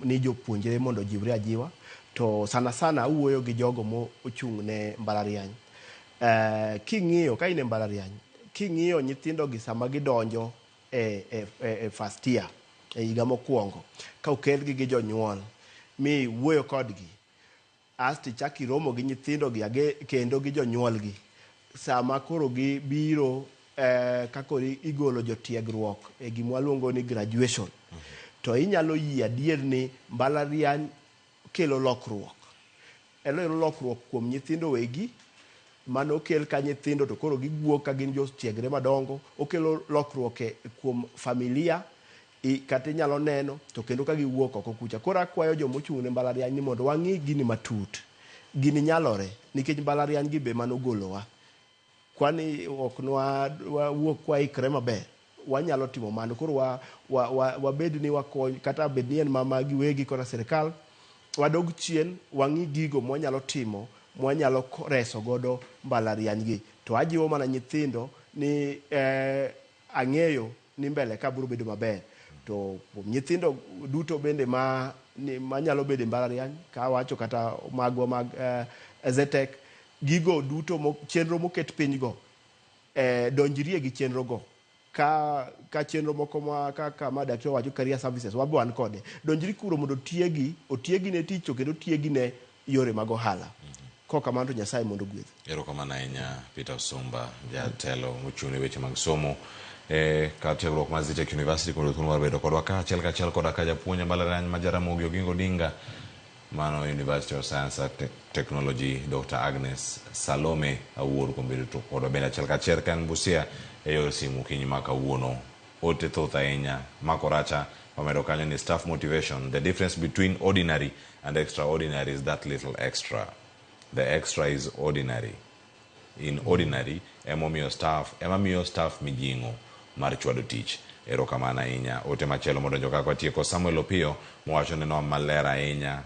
ni jopuonjre mondo ojiwre ajiwa to sana sana awuoyo gi jogo mochung' ne mbalariany. Eh, king'iyo ka in e mbalariany, king'iyo nyithindo gi sama gidonjo e, e, e, e first year e higa mokwongo ka okelgi gi jonyuol mi wuoyo kodgi asto ichak iromo gi nyithindo gi age, kendo gi jonyuolgi sama koro gibiro eh, ka koro igolo jotiegruok e gima waluongo ni graduation to inyalo yie adier ni mbalariany kelo lokruok Elo lokruok kuom nyithindo wegi mane okel ka nyithindo to koro giguok ka gin jotiegre madongo. Okelo lokruok e kuom familia i, kata inyalo neno to kendo ka giwuok oko kucha. Koro akwayo joma ochung' ne mbalariany ni mondo wang'i gini matut. Gini nyalore nikech mbalariany gi be manogolowa. Kwani ok nwa wawuok kwaikre maber wanyalo timo mano. Koro wa, wa, wa, wabed ni wakony kata bed ni en mama giwegi kata sirikal wadog chien wang'i gigo mwanyalo timo mwanyalo reso godo mbalariany gi. To ajiwo mana nyithindo ni eh, ang'eyo ni mbele ka biro bedo maber. To kuom nyithindo duto bende ma ni, manyalo bedo e mbalariany ka awacho kata magwa mag eh, Zetech gigo duto mo, chenro moket piny go eh, donjrie gi chenro go ka ka chenro moko ma kaka ma daktari wacho career services wabe wan kode donjri kuro mondo otiegi otiegi ne tich to kendo otiegi ne yore mag ohala kok kamano to Nyasaye mondo ogwedhu. Erokamano ahinya Peter Osumba, jatelo mochung' ne weche mag somo e kar tiegruok mar Zetech University kuom thuolo mar bedo kodwa ka achiel kachiel koda ka japuonj e mbalariany ma Jaramogi Oginga Odinga mano University of Science and Technology Dr. Agnes Salome Awuor kuom bedo to kodwa bende achiel kachiel ka en Busia e yor simu okinyi ma kawuono. Ote thoth ahinya. Mark Oracha omedo kanyo ni staff motivation, the difference between ordinary and extraordinary is that little extra. The extra is ordinary. In ordinary emomiyo staff ema miyo staff mijing'o mar chwado tich. Erokamano ahinya. Ote machielo modonjo ka kwatieko Samuel Opiyo mowacho ni no maler ahinya.